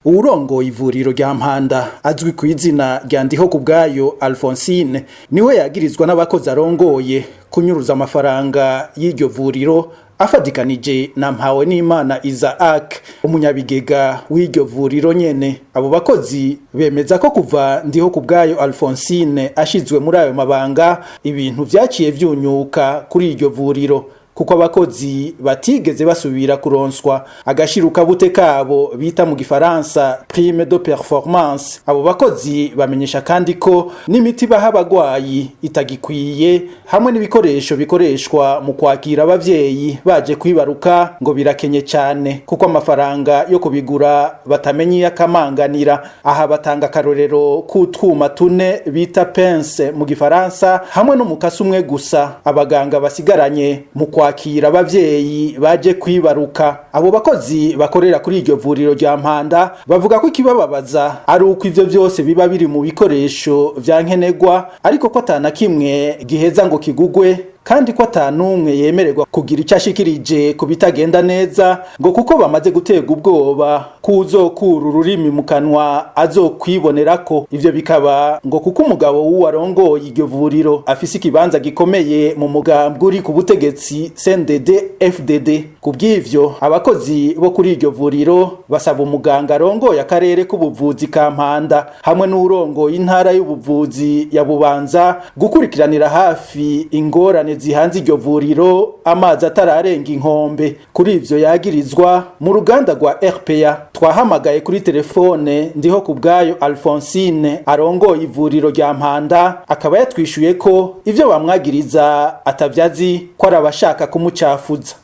Uwurongoye ivuriro rya Mpanda azwi ku izina rya Ndihokubwayo Alphonsine niwe yagirizwa n'abakozi arongoye kunyuruza amafaranga y'iryo vuriro afadikanije na Mpawenimana Isaac, umunyabigega w'iryo vuriro nyene. Abo bakozi bemeza ko kuva Ndihokubwayo Alphonsine ashizwe muri ayo mabanga, ibintu vyaciye vyunyuka kuri iryo vuriro, kuko abakozi batigeze basubira kuronswa agashirukabute kabo bita mu gifaransa prime de performance. Abo bakozi bamenyesha kandi ko n'imiti baha abagwayi itagikwiye, hamwe n'ibikoresho bikoreshwa mu kwakira abavyeyi baje kwibaruka ngo birakenye cyane, kuko amafaranga yo kubigura batamenye iyo akamanganira. Aha batanga akarorero k'utwuma tune bita pince mu gifaransa hamwe n'umukasi umwe gusa abaganga basigaranye mu kwakira abavyeyi baje kwibaruka. Abo bakozi bakorera kuri iryo vuriro rya Mpanda bavuga ko ikibababaza ari uko ivyo vyose biba biri mu bikoresho vya nkenerwa, ariko ko atana kimwe giheza ngo kigugwe, kandi ko atanumwe yemererwa kugira icyo ashikirije ku bitagenda neza, ngo kuko bamaze guterwa ubwoba kuzokura ururimi mu kanwa azokwibonerako. Ivyo bikaba ngo kuko umugabo w'uwarongoye iryo vuriro afise ikibanza gikomeye mu mugambwe uri ku butegetsi CNDD FDD. Kubw'ivyo, abakozi bo kuri iryo vuriro basaba umuganga arongoye akarere k'ubuvuzi ka Mpanda hamwe n'urongoye intara y'ubuvuzi ya Bubanza gukurikiranira hafi ingorane zihanze iryo vuriro amazi atararenga inkombe. Kuri ivyo yagirizwa, mu ruganda rwa RPA twahamagaye kuri telefone Ndihokubwayo Alphonsine arongoye ivuriro rya Mpanda, akaba yatwishuye ko ivyo bamwagiriza atavyazi, ko ari abashaka kumucafuza.